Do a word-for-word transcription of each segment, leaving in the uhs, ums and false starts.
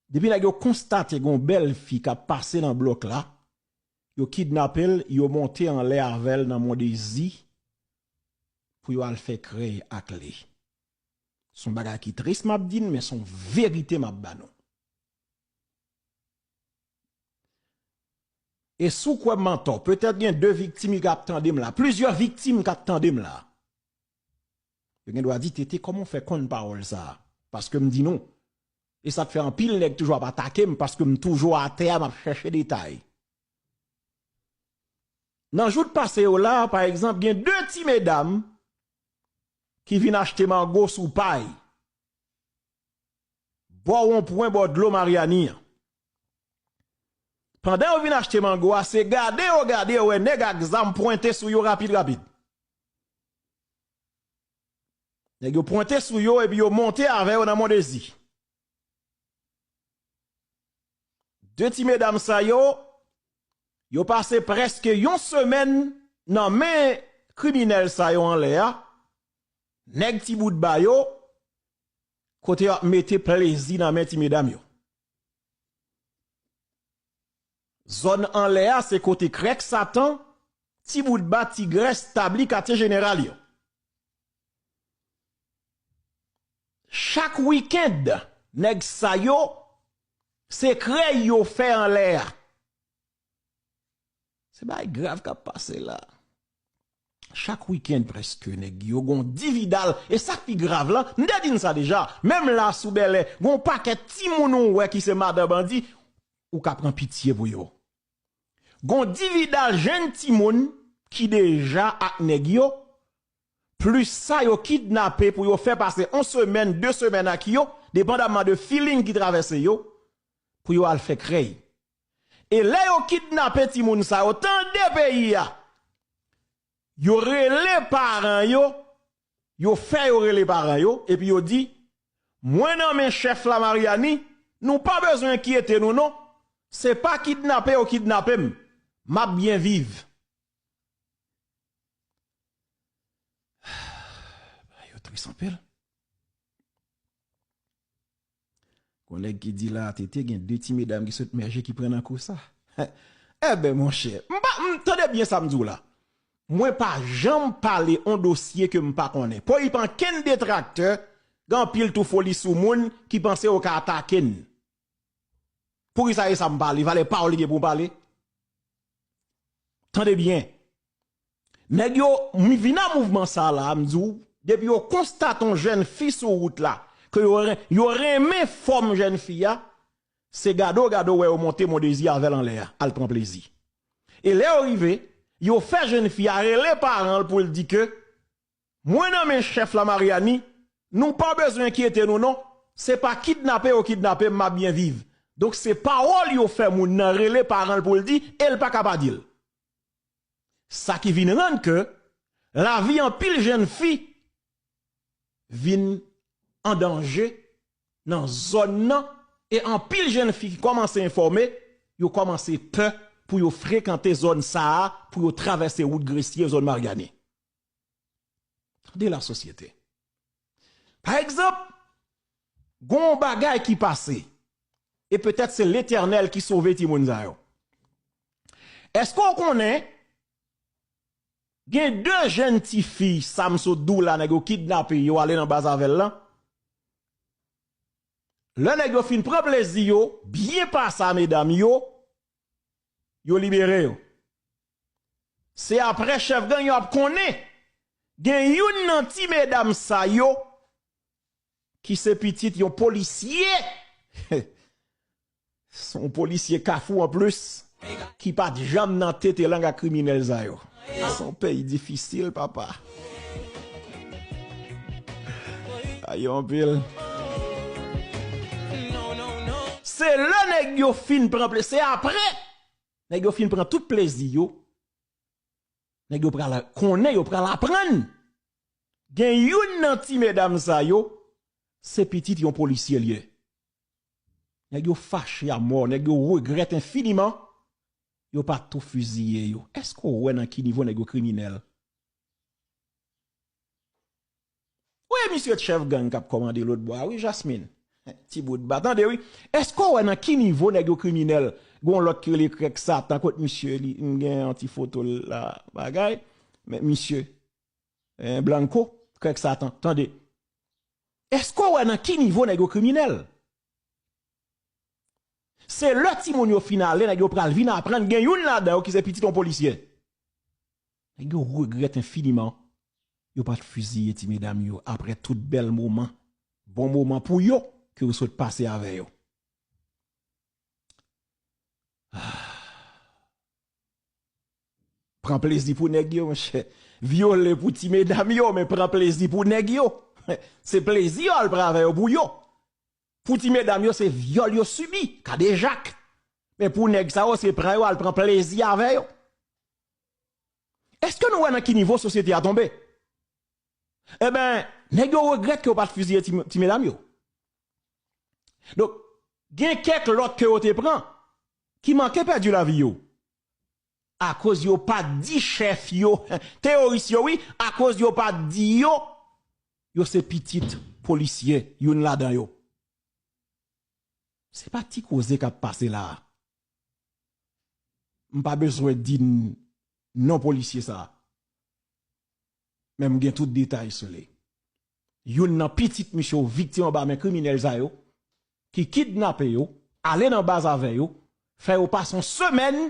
Depi nèg yo konstate gon bèl fi k ap pase nan blòk la, yo kidnape l, yo monte anlè avè l nan Mondezi pou yo al fè krèy ak li. Se yon bagay ki tris m ap di n, men se yon verite m ap ba nou. E si w kwè m antò, petèt gen de viktim ki ap tande m la, plizyè viktim k ap tande m la. Yo gen dwa di, "Tete, kòman w fè konn pawòl sa a?" Paske m di nou. E sa k fè anpil nèg toujou ap atake m, paske m toujou atè a, m ap chèche detay. Nan jou k pase yo la, pa egzanp, gen de ti medam ki vin achte mango sou pay, bò wonpwen, bò dlo Maryani an. Pandan yo vin achte mango a, se gade yo gade, yo wè nèg ak zam pwente sou yo rapid rapid. Nèg yo pwente sou yo epi yo monte avè yo nan Mondezi. De ti medam sa yo, yo pase prèske yon semèn nan men kriminèl sa yo anlè a, nèg Ti Bout Ba yo, kote y ap mete plezi nan men ti medam yo. Zòn anlè a, se kote Krèk Satan, Ti Bout Ba, Ti Grès tabli katye jeneral yo. Chak wikenn, nèg sa yo, se krèy yo fè anlè a. Se bagay grav k ap pase la. Chak wikenn prèske, nèg yo gon dividal. E sa k pi grav la, m te di n sa deja, menm la sou Bèlè, gon pakèt timoun ou wè ki se madan bandi, ou ka pran pitye pou yo. Gon dividal jenn timoun ki deja ak nèg yo, plis sa yo kidnape pou yo fè pase yon semèn, de semèn ak yo, depandamman de feeling ki travèse yo, pou yo al fè krèy. E lè yo kidnape timoun sa yo, tande peyi a, yo rele paran yo, yo fè yo rele paran yo, epi yo di, "Mwen nan men chèf la Maryani, nou pa bezwen enkyete nou non. Se pa kidnape yo kidnape m. M ap byen viv." Yo tris anpil. Gon nèg ki di la, Tete, gen de ti medam ki sot mèje ki pran nan kou sa. Enben, monchè, m pa, m, tande byen sa m di w la. Mwen pa janm pale on dosye ke m pa konnen. Poyipan kenn detraktè, gen anpil tou foli sou moun ki panse yo ka atake n. Poukisa e sa m pale? Valè pawòl li gen pou m pale? Tande byen. Nèg yo, m vin nan mouvman sa la, m di w, depi yo konstate yon jèn fi sou wout la, ke yo ren-, yo renmen fòm jèn fi a, se gade w gade w wè yo monte Mondezi avè l anlè a, al pran plezi. E lè yo rive, yo fè jèn fi a rele paran l pou l di ke, "Mwen nan men chèf la Maryani, nou pa bezwen enkyete nou non. Se pa kidnape yo kidnape m, m ap byen viv." Donk se pawòl yo fè moun nan rele paran l pou l di, e l pa ka pa di l. Sa ki vin rann ke lavi anpil jèn fi vin an danje nan zòn nan, e anpil jèn fi ki kòmanse enfòme, yo kòmanse pè pou yo frekante zòn sa a, pou yo travèse wout Gresye, zòn Maryani. Tande lasosyete. Pa egzanp, gon bagay ki pase, e petèt se Letènèl ki sove timoun sa yo. Èske w konnen gen de jèn tifi, sa m sot di w la, nèg yo kidnape, yo ale nan baz avè l lan? Lè nèg yo fin pran plezi yo, byen pase a medam yo, yo libere yo. Se apre chèf gang yo ap konnen gen youn nan ti medam sa yo ki se pitit yon polisye. Se yon polisye Kafou anplis, ki pa t janm nan tete lang ak kriminèl sa yo. Se yon peyi difisil, papa. Ay, anpil. Se lè nèg yo fin pran plezi, se apre nèg yo fin pran tout plezi yo, nèg yo pral konnen, yo pral aprann. Gen youn nan ti medam sa yo, se pitit yon polisye l ye. Nèg yo fache a mò, nèg yo regrèt enfiniman, yo pa tou fiziye yo. Èske w wè nan ki nivo nèg yo kriminèl? Wi, misye chèf gang k ap kòmande lòt bò a, wi, Jasmine. Ti bout ba, tande wi. Èske w wè nan ki nivo nèg yo kriminèl? Gon lòt ki rele Krèk Satan, kot misye li, m gen yon ti foto l la, bagay. Men misye, eh, Blanco, Krèk Satan, tande. Èske w wè nan ki nivo nèg yo kriminèl? Se lè timoun yo fin ale, nèg yo pral vin aprann gen youn ladan yo ki se pitit yon polisye. Nèg yo regrèt enfiniman yo pa t fiziye ti medam yo apre tout bèl moman, bon moman pou yo ke yo sot pase avè yo. Pran plezi pou nèg yo, monchè. Vyole pou ti medam yo, men pran plezi pou nèg yo. Se plezi yo al pran avè yo pou yo. Pou ti medam yo, se vyòl yo sibi, kadejak. Men pou nèg sa yo, se pran yo al pran plezi avè yo. Èske nou wè nan ki nivo sosyete a tonbe? Enben, nèg yo regrèt ke yo pa t fiziye ti, ti medam yo. Donk, gen kèk lòt ke yo te pran ki manke pèdi lavi yo. Akoz yo pa t di chèf yo, teyoris yo wi, akoz yo pa t di yo, yo se pitit polisye, youn ladan yo. Se pa ti koze k ap pase la a. M pa bezwen di n non polisye sa a. Men m gen tout detay sou li. Youn nan pitit misye yo viktim anba men kriminèl sa yo, ki kidnape yo, ale nan baz avè yo, fè yo pase yon semèn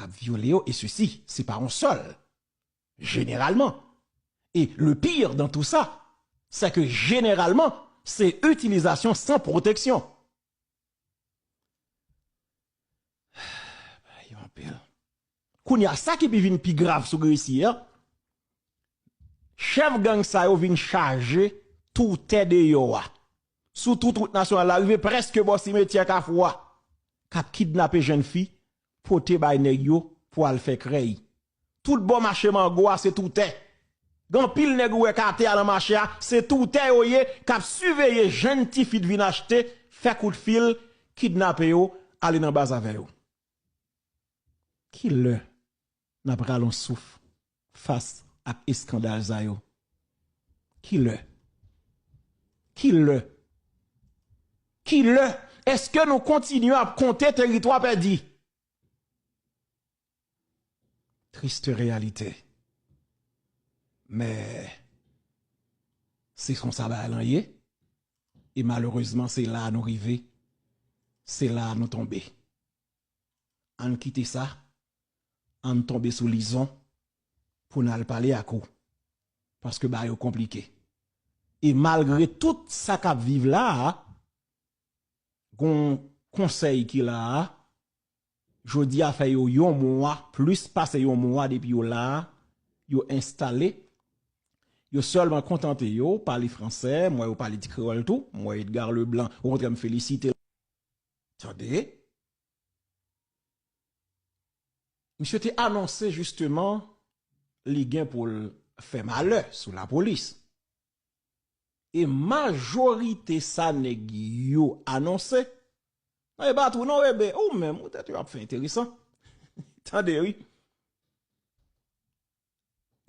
ap vyole yo, et ceci, c'est pas un seul. Généralement. Et le pire dans tout ça, c'est que généralement, c'est utilisation sans protection. Bagay yo anpil. Kounye a, sa ki pi vin pi grav sou Gresi a, chèf gang sa yo vin chaje tou tè deyò a. Sou tout wout nasyonal la, rive prèske bò simetyè Kafou a, k ap kidnape jèn fi, pote bay nèg yo pou al fè krèy. Tout bò mache mango a, se tou tè. Gen anpil nèg ou wè k atè a nan mache a, se tou tè yo ye, k ap siveye jèn tifi t vin achte, fè kout fil, kidnape yo, ale nan baz avè yo. Ki lè n ap rale yon souf fas ak eskandal sa yo? Ki lè? Ki lè? Ki lè? Èske nou kontinye ap konte teritwa pèdi? Triste réalité. Men, se konsa bagay lan ye. E malerezman, se la a nou rive. Se la a nou tonbe. Ann kite sa. Ann tonbe sou Lizon pou n al pale ak ou. Paske bagay yo konplike. E malgre tout sa k ap viv la a, gon konsèy ki la a, jodi a fè yo yon mwa, plis pase yon mwa depi yo la a, yo enstale, yo sèlman kontante yo pale fransè, m wè yo pale ti kreyòl tou, m wè Edgar Leblanc, okontrè m felisite l. Tande, misye te anonse jisteman li gen pou l fè malè sou lapolis. E majorite sa nèg yo anonse, nan e pa tou non, bebe, ou menm, ou tèt ou ap fè enteresan. Tande, wi.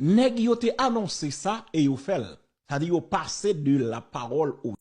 Nèg yo te anonse sa e yo fè l. Sa di yo pase de la parole au